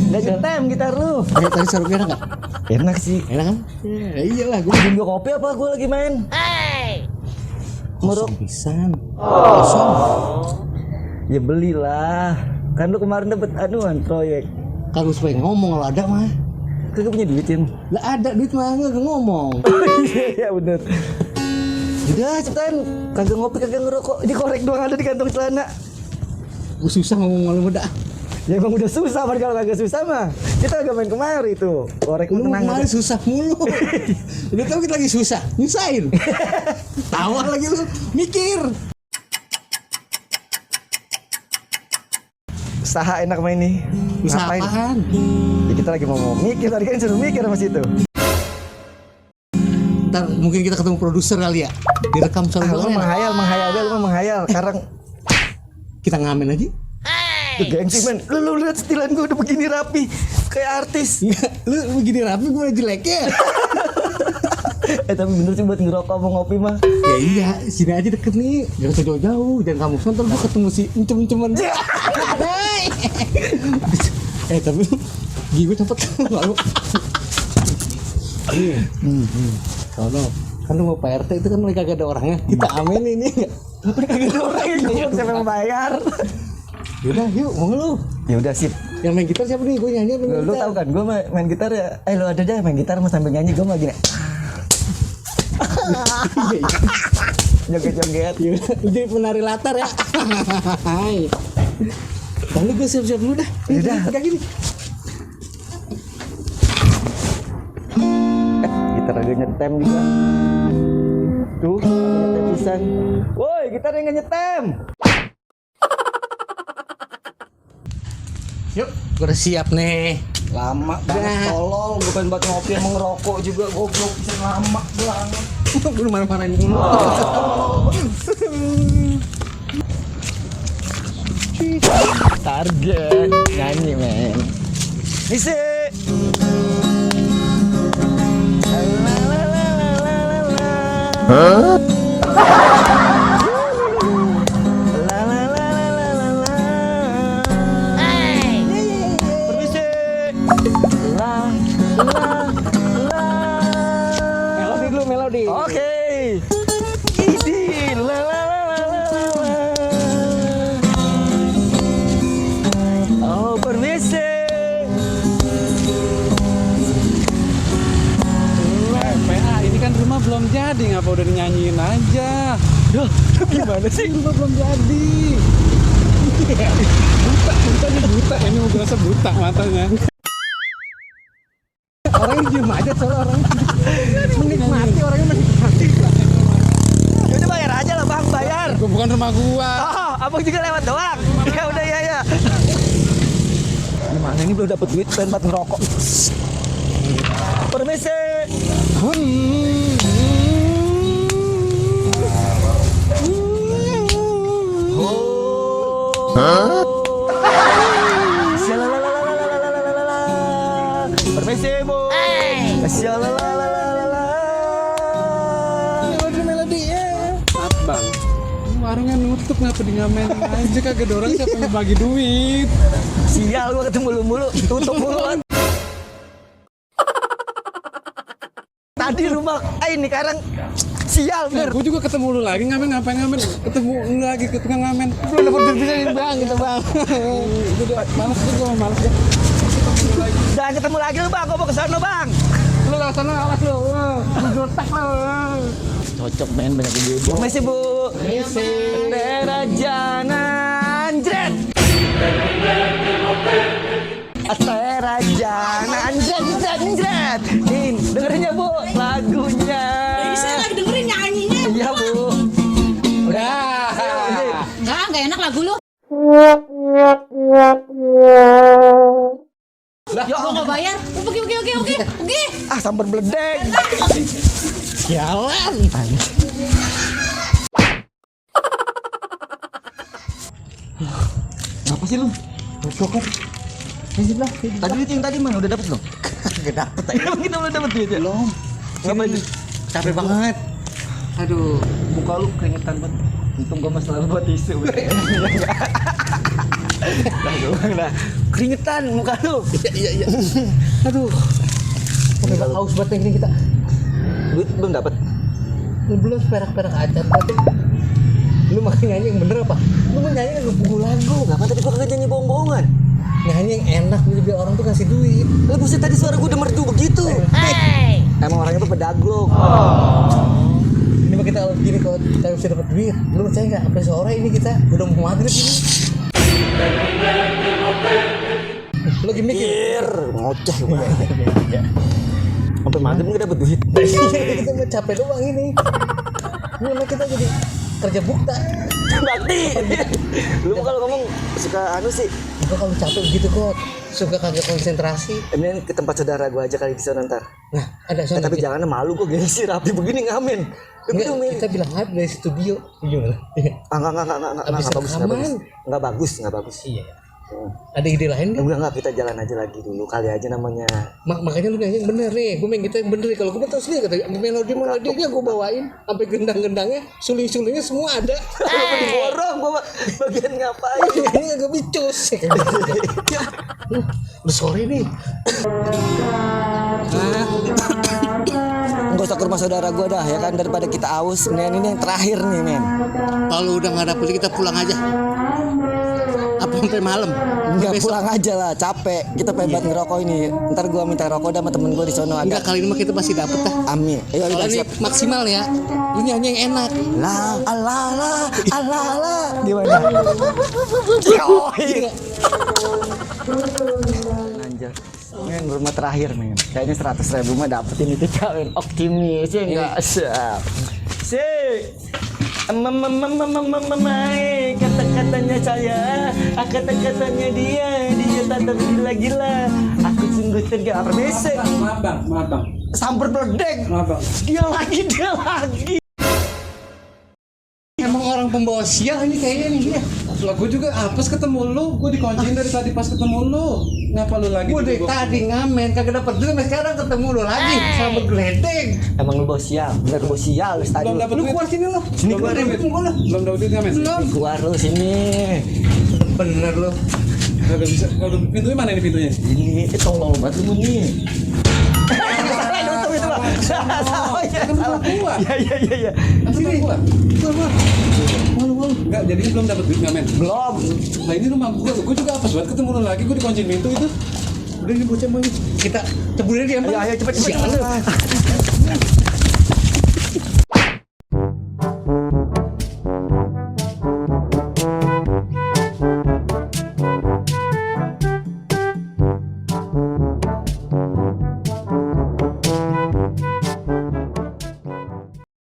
Nggak nyetem gitar lu. Tadi seru enak nggak? Enak sih. Enak kan? Ya iyalah, gue Bikin gua kopi apa gua lagi main? kosong pisan. Kosong. Ya belilah. Kan lu kemarin dapet anuan proyek. Kagak supaya ngomong kalau ada mah. Kagak punya duit Cin. Lah ada duit mah nggak ngomong. Iya bener. Udah cepetan. Kagak ngopi kagak ngerokok. Ini korek doang ada di kantong celana. Gue susah ngomong malu muda. Ya emang udah susah, kalau kagak susah mah kita agak main kemari tuh. Korek Lu tenang kemarin aja. susah mulu. Udah tau kita lagi susah, nyusahin. Tawa lagi lu, mikir. Usaha enak main nih. Usaha Ngapain? apaan? Ya, kita lagi mau mikir, tadi kan suruh mikir sama situ. Ntar mungkin kita ketemu produser kali ya. Direkam suara Lu doang ya. menghayal deh, lu menghayal. Sekarang Kita ngamen aja. tuh gengsi men. Lu lihat stilan gua udah begini rapi kayak artis. Lu begini rapi gue udah jelek ya. Tapi bener sih buat ngerokok mau ngopi mah. Ya iya, sini aja deket nih. Jangan usah jauh-jauh, jangan kamu ntar gue ketemu si encem-enceman. Tapi gigi gue cepet lalu. Sono, kan lu mau Pak RT itu kan mereka kagak ada orangnya. Kita amin ini. Tapi kagak ada orang yang ngomong siapa yang bayar. Yaudah, yuk mau lu. Ya udah sip. Yang main gitar siapa nih? Gue nyanyi apa main Lu gitar? tahu kan gua main gitar ya. Lu ada aja main gitar mah sambil nyanyi gua mah gini. Joget-joget. Yaudah, lu jadi penari latar ya. Lalu gue siap-siap dulu dah. Yaudah. Udah gini. Gitar ada nyetem juga. Tuh, ada nyetem pisan. Woi, gitar yang nyetem. Yuk, gue udah siap nih. Lama banget tolol, bukan buat ngopi emang ngerokok juga goblok bisa lama banget. Gue udah marah-marahin dulu. Target nyanyi men. Misi. Permisi. Melodi dulu, melodi. Oke. Idi la la la la la la. Oh, permisi. PA ini kan rumah belum jadi, ngapa udah dinyanyiin aja? Duh, gimana sih? Rumah belum jadi. Buta ini mau berasa buta matanya. Orangnya diem aja soalnya orang menikmati, orangnya menikmati. Ya udah bayar aja lah bang, bayar. Gua bukan rumah gua. Oh, abang juga lewat doang. Ya udah ya. Gimana ini belum dapat duit pengen buat ngerokok. Permisi. Permisi bu. Melodi ya. Maaf bang, ini warungnya nutup, ngapa di ngamen aja, kagak ada orang siapa yang bagi duit. Sial gua ketemu mulu, tutup mulu kan. Tadi rumah ini sekarang sial bener. Gue juga ketemu lu lagi ngamen, ngapain ngamen? Ketemu lu lagi ke tukang ngamen. Belum dapat duit bisa nih bang, gitu bang. Udah males gue males deh. Jangan ketemu lagi lu bang, gua mau kesana bang. Lu lewat sana alas lu, getak lu. Cocok men, banyak ibu-ibu. Permisi bu. Permisi. Terajanan jret. Terajanan jret. Nih, dengerin ya bu lagunya. Ini saya lagi dengerin nyanyinya. Iya bu. Udah. Enggak enak lagu lu. Ya Gua nggak bayar. Oke. ah sambar beledek. Jalan. Apa sih lu? Coklat. Ini sebelah. Tadi itu yang tadi mana udah dapet belum? Gak dapet. Emang kita belum dapet duitnya? Belum. Ngapain? Capek banget. Aduh. Muka lu keringetan banget. Untung gua masih selalu buat tisu. Lah doang lah. Keringetan muka lu. Iya. Aduh. Udah haus banget ini kita. Duit belum dapat. Belum perak-perak aja tadi. Lu makin nyanyi yang bener apa? Lu mau nyanyi lagu pukul lagu. Kenapa tadi gua kagak nyanyi bohong-bohongan? Nyanyi yang enak biar orang tuh kasih duit. Lah buset tadi suara gua udah merdu begitu. Emang orangnya tuh pedaglok. Ini mah kita kalau begini kalau kita bisa dapat duit. Lu percaya nggak? Sampai sore ini kita udah mau maghrib ini. Lu lagi mikir. Ngoceh gua. Sampai maghrib nggak dapet duit. Kita mau capek doang ini. Ini mah kita jadi kerja bukta. Bakti. Lu kalau ngomong suka anu sih. Gua kalau capek begitu kok suka kagak konsentrasi. Emang ke tempat saudara gua aja kali di sana ntar. Nah, ada sono. Tapi jangan malu gua gengsi rapi begini ngamen. Enggak, kita bilang aja dari studio. Gimana? Enggak bagus. Iya. Ada ide lain nggak? Enggak, kita jalan aja lagi dulu kali aja namanya. Makanya lu nyanyi yang bener nih, gue main kita yang bener nih. Kalau gue tahu sendiri kata melodinya gue bawain sampai gendang-gendangnya, suling-sulingnya semua ada. Apa diborong gua bagian ngapain? Ini agak bicus. Udah sore nih. Enggak usah ke rumah saudara gua dah ya kan, daripada kita aus. Men, ini yang terakhir nih, men. Kalau udah nggak dapet kita pulang aja. Apa sampai malam? Enggak, pulang aja lah, capek. Kita pengen banget ngerokok ini. Ntar gua minta rokok dah sama temen gua di sono ada. Enggak, kali ini mah kita masih dapet dah. Amin. Ayo Kalau ini siap. maksimal ya. Lu nyanyi yang enak. La. Gimana? Iya. Anjir. Men, rumah terakhir, men. Kayaknya 100.000 mah dapetin itu cawen. Optimis ya enggak? Siap. Kata-katanya saya, kata-katanya dia tak tergila-gila. Aku sungguh tergila. Besek. Maaf bang. Samper berdek. Maaf bang. Dia lagi. Emang orang pembawa sial ini kayaknya nih dia. Lah gue juga apes ketemu lu. Gue dikunciin dari tadi pas ketemu lu. Ngapa lu lagi? Gue dari tadi ngamen kagak dapet duit, sekarang ketemu lu lagi sama geledek. Emang lu bos sial, bener bos sial lu tadi. Belum dapet Lu duit. keluar sini lu. Sini Belum keluar, dapet duit. Belum dapet duit ngamen. Belum. Keluar lu sini. Bener lu. Gak bisa. Waduh, pintunya mana ini pintunya? Ini tolong banget lu nih. Salah nutup itu Pak. Salah ya. Kan rumah gua. Iya. Sini. Keluar. Malu. Enggak, jadinya belum dapet duit ngamen. Belum. Nah ini rumah gua. Gua juga apes banget ketemu lu lagi. Gua dikunciin pintu itu. Udah ini bocah mau ini. Kita ceburin dia. Ayo cepet.